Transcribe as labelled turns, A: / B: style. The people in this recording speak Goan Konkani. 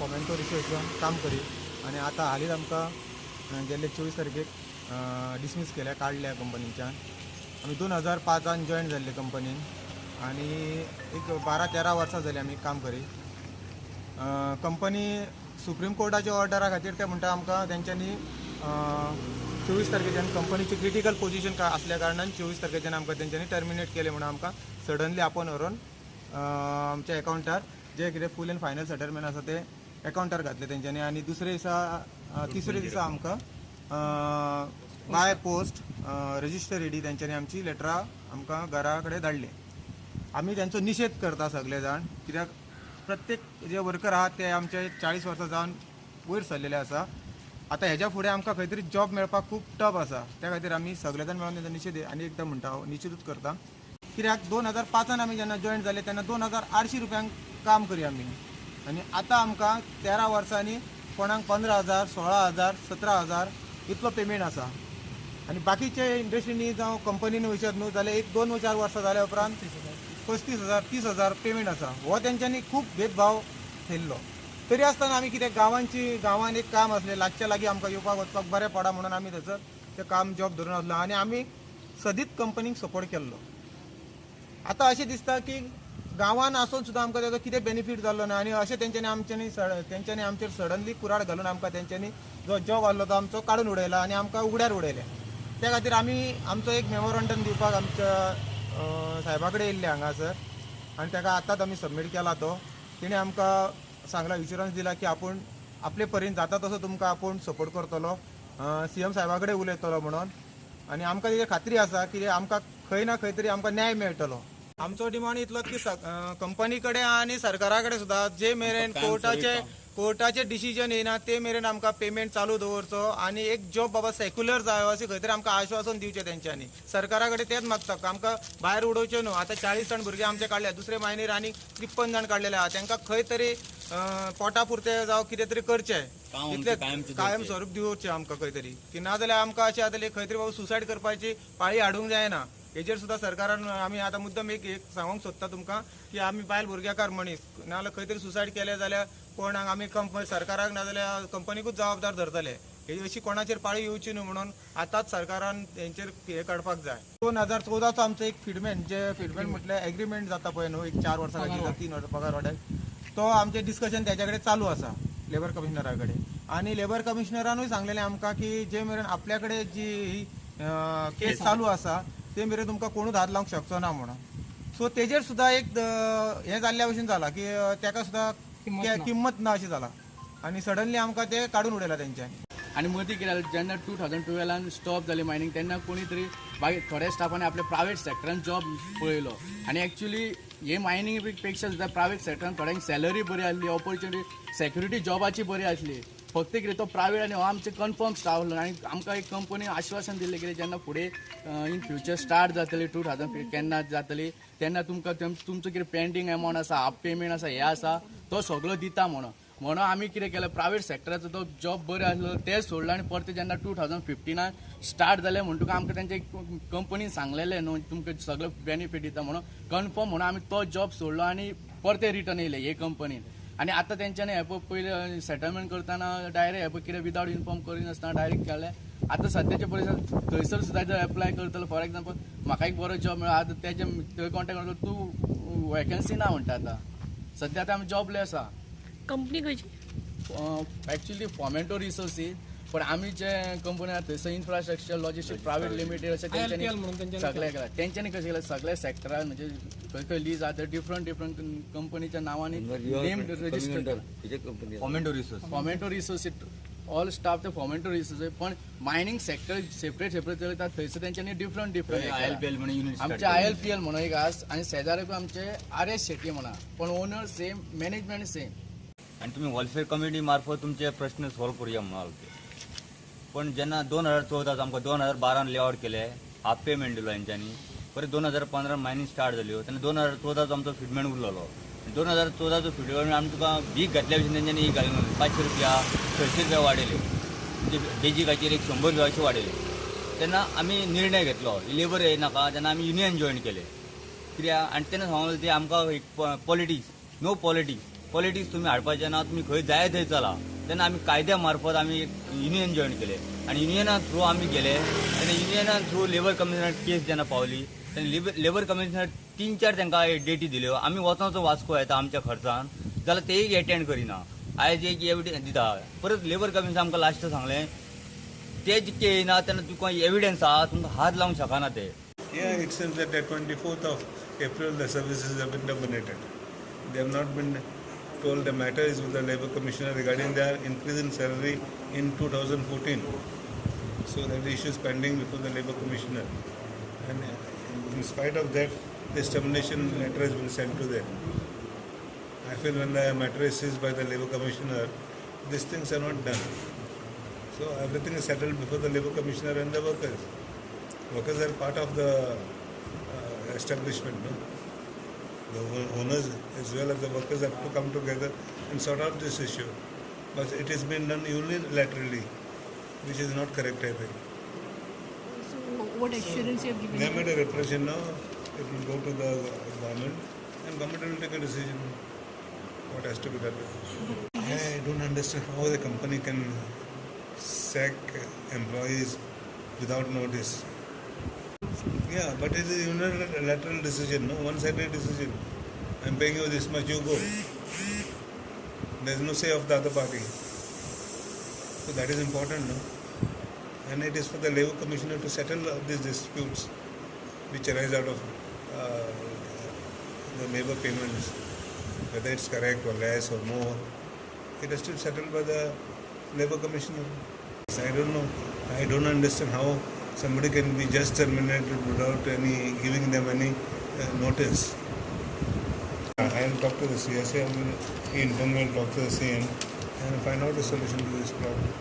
A: फॉमेंटो रिसोर्सान काम करी आनी आतां हालींच आमकां गेल्ले 24 तारखेक डिसमीस केल्या, काडल्या कंपनीच्यान. आमी 2005 जॉयन जाल्ले कंपनीन आनी एक 12-13 वर्सां जालीं आमी काम करी. कंपनी सुप्रीम कोर्टाच्या ऑर्डरा खातीर ते म्हणटा आमकां तेंच्यांनी 24 तारखेच्यान कंपनीची क्रिटिकल पोजिशन आसल्या कारणान 24 तारखेच्यान आमकां तेंच्यांनी टर्मिनेट केलें म्हणून आमकां सडनली आपोवन व्हरून आमच्या एकावंटार जे कितें फूल एंड फायनल सेटलमेंट आसा ते एकावंटार घातले तेंच्यांनी. आनी दुसरे दिसा, तिसरे दिसा आमकां बाय पोस्ट रजिस्टर एडी तेंच्यांनी आमची लेटरां आमकां घरा कडेन धाडली. आमी तेंचो निशेध करता सगळे जाण, कित्याक प्रत्येक जे वर्कर आहात ते आमचे 40 वर्सां जावन वयर सरलेले आसा. आतां हेज्या फुडें आमकां खंय तरी जॉब मेळपाक खूब टफ आसा. त्या खातीर आमी सगळे जाण मेळून तेंचो निशेध आनी एकदां म्हणटा हांव निशेधूच करता, कित्याक 2005 आमी जेन्ना जॉयन जाले तेन्ना 2800 रुपयांक काम करी आमी आनी आतां आमकां 13 वर्सांनी कोणाक 15,000, 16,000, 17,000 इतलो पेमेंट आसा. आनी बाकीचे इंडस्ट्रीनी जावं कंपनीनी वचत न्हू जाल्यार 1, 2, 4 वर्सां जाल्या उपरांत 35,000, 30,000 पेमेंट आसा. हो तेंच्यांनी खूब भेदभाव केल्लो. तरी आसतना आमी कितें गांवांची गांवान एक काम आसलें, लागच्या लागीं आमकां येवपाक वचपाक बरें पडा म्हणून आमी थंयसर तें काम जॉब धरून आसलो आनी आमी सदींच कंपनीक सपोर्ट केल्लो. आतां अशें दिसता की गांवान आसून सुद्दां आमकां तेजो कितें बेनिफीट जाल्लो ना आनी अशें तेंच्यांनी आमच्यांनी तेंच्यांनी आमचेर सडनली कुराड घालून आमकां तेंच्यांनी जो जॉब आहलो तो आमचो काडून उडयला आनी आमकां उगड्यार उडयलें. त्या खातीर आमी आमचो एक मेमोरंडम दिवपाक आमच्या सायबा कडेन येयल्ले हांगासर आनी ताका आतांच आमी सबमीट केला. तो तेणें आमकां सांगला, इन्शुरन्स दिला की आपूण आपले परीन जाता तसो तुमकां आपूण सपोर्ट करतलो, सीएम साहेबा कडेन उलयतलो म्हणून. आनी आमकां तेजी खात्री आसा की आमकां खंय ना खंय तरी आमकां न्याय मेळटलो. आमचो डिमांड इतलोच की कंपनी कडेन आनी सरकारा कडेन सुद्दां जे मेरेन कोर्टाचे डिसिजन येयना ते मेरेन आमकां पेमेंट चालू दवरचो आनी एक जॉब बाबा सेक्युलर जायो अशें खंय तरी आमकां आश्वासन दिवचें तेंच्यांनी. सरकारा कडेन तेंच मागता, आमकां भायर उडोवचें न्हू. आतां 40 जाण भुरगे आमचे काडले, दुसरे मायनीर आनी 53 जाण काडलेले आहा. तांकां खंय तरी पोटा पुरतें जावं कितें तरी करचें, इतलें कायम स्वरूप दिवचें आमकां खंय तरी, की नाजाल्यार आमकां अशें जातलें खंय तरी बाबा सुसायड करपाची पाळी हाडूंक जायना. हेजेर सुद्दां सरकारान आमी आतां मुद्दम एक सांगूंक सोदता तुमकां की आमी बायल भुरग्याकार मनीस, नाजाल्यार खंय तरी सुसायड केलें जाल्यार कोणाक आमी सरकाराक नाजाल्यार कंपनीकूच जबाबदार धरतले. ही अशी कोणाचेर पाळी येवची न्हू म्हणून आतांच सरकारान हेंचेर हें काडपाक जाय. 2014चो आमचो एक फिडमेंट, जे फिडमेंट म्हटल्यार एग्रीमेंट जाता पळय न्हू, एक 4 वर्सां खातीर 3 वर्सां पगार वाडय, तो आमचें डिस्कशन तेच्या कडेन चालू आसा लेबर कमिशनरा कडेन. आनी लेबर कमिशनरानूय सांगलेलें आमकां की जे मेरेन आपल्या कडेन जी ही केस चालू आसा ते मेरेन तुमकां कोणूच हात लावंक शकचो ना म्हणून. सो तेजेर सुद्दां एक हें जाल्ल्या भशेन जाला की तेका सुद्दां किंमत ना अशें जाला आनी सडनली आमकां ते काडून उडयला तेंच्यांनी.
B: आनी मदीं कितें जालें, जेन्ना 2012 स्टॉप जाली मायनींग तेन्ना कोणी तरी मागीर थोड्या स्टाफांनी आपल्या प्रायवेट सेक्टरान जॉब पळयलो आनी एक्चुली हे मायनींग पेक्षा सुद्दां प्रायवेट सेक्टरान थोड्यांक सॅलरी बरी आसली, ऑपॉर्च्युनिटी सेक्युरिटी जॉबाची बरी आसली. फक्त कितें तो प्रायवेट आनी हो आमचे कन्फर्म स्टाफ आसलो आनी आमकां एक कंपनी आश्वासन दिल्लें कितें जेन्ना फुडें इन फ्युचर स्टार्ट जातली 2000 केन्ना जातली तेन्ना तुमकां तुमचो कितें पेंडींग एमावंट आसा, हाफ पेमेंट आसा, हें आसा तो सगळो दिता म्हणून. म्हणून आमी कितें केलें, प्रायवेट सेक्टराचो तो जॉब बरो आसलो ते सोडलो आनी परते जेन्ना 2015 स्टार्ट जालें म्हणटकच आमकां तेंचे कंपनीन सांगलेलें न्हू तुमकां सगळे बेनिफीट दिता म्हणून कन्फर्म, म्हणून आमी तो जॉब सोडलो आनी परते रिटर्न येयले हे कंपनीन. आनी आतां तेंच्यांनी हें पळय पयलीं सेटलमेंट करतना डायरेक्ट हें पळय कितें विदावट इन्फॉर्म करिनासतना डायरेक्ट केलें. आतां सद्याचे परिस्थिती थंयसर सुद्दां जर एप्लाय करतलो, फॉर एग्जाम्पल म्हाका एक बरो जॉब मेळ्ळो आतां तेजे थंय कॉन्टेक्ट करतलो तूं वेकन्सी ना म्हणटा. आतां सद्या आतां आमी जॉबलेस आसा.
C: कंपनी खंयची?
B: एक्चुअली फॉमेंटो रिसोर्सीस, पण आमी जे कंपनी आसा थंयसर इन्फ्रास्ट्रक्चर लॉजिस्टीक प्रायवेट लिमिटेड अशें तेंच्यांनी सगळें केलां. तेंच्यांनी कशें केलें सगळ्या सेक्टरान म्हणजे खंय खंय लीज आसा डिफरंट डिफरंट कंपनीच्या नांवांनी name register Fomento resources all staff ते फॉमेंटो रिसोर्सीस, पण मायनींग सेक्टर सेपरेट सेपरेट चलयता थंयसर तेंच्यांनी डिफरंट डिफरंट आमचे ILPL म्हणून एक आसा आनी शेजाऱ्याकूय आमचे RS Shetty म्हणा, पण ओनर सेम मॅनेजमेंट सेम.
D: आनी तुमी वेलफेअर कमिटी मार्फत तुमचे प्रश्न सॉल्व करुया म्हणून. पण जेन्ना 2014 आमकां 2012 लेआवट केले, हाफ पेमेंट दिलो हेंच्यांनी, परत 2015 मायनींग स्टार्ट जाल्यो तेन्ना 2014 आमचो फिडमेंट उरलेलो. 2014 फिडमेंट आमी तुका वीक घातल्या भशेन तेंच्यांनी एक घालून 500 रुपया 600 रुपया वाडयले, म्हणजे बेजीकाचेर एक 100 रुपया अशें वाडयले. तेन्ना आमी निर्णय घेतलो लेबर येनाका, तेन्ना आमी युनियन जॉयन केलें कित्याक. आनी तेन्ना सांगलें ते आमकां एक पॉलिटिक्स, नो पॉलिटिक्स. पॉलिटिक्स तुमी हाडपाचें ना, तुमी खंय जाय थंय चला. तेन्ना आमी कायद्या मार्फत आमी एक युनियन जॉयन केलें आनी युनियना थ्रू आमी गेले. तेन्ना युनियना थ्रू लेबर कमिशनर केस जेन्ना पावली तेन्ना लेबर कमिशनर 3-4 तांकां डेटी दिल्यो. आमी वचोन वास्को येता आमच्या खर्चान जाल्यार ते एक एटेंड करिना. आयज एक एविडन्स दिता, परत लेबर कमिशन आमकां लास्ट सांगलें ते जितके येयना तेन्ना तुका एविडन्स आहा, तुमकां हात लावंक शकना ते.
C: Yeah, it seems that at 24th of April the services have been terminated. They have not been told the matter is with the Labour Commissioner regarding their increase in salary in 2014. So that issue is pending before the Labour Commissioner. And in spite of that, this termination letter has been sent to them. I feel when the matter is seized by the Labour Commissioner, these things are not done. So everything is settled before the Labour Commissioner and the workers. Workers are part of the establishment, no? The owners as well as the workers have to come together and sort out this issue. But it has been done unilaterally, which is not correct, I think.
E: So what assurance you have given?
C: They made a representation now, it will go to the government and government will take a decision what has to be done. I don't understand how the company can sack employees without notice. Yeah, but it's a unilateral decision, no? One-sided decision. I'm paying you this much, you go. There's no say of the other party. So that is important, no? And it is for the Labour Commissioner to settle these disputes which arise out of the labour payments, whether it's correct or less or more. It has to be settled by the Labour Commissioner. I don't know. I don't understand how somebody can be just terminated without any giving them any notice. I will talk to the CSA, I will, in turn will talk to the CM and find out a solution to this problem.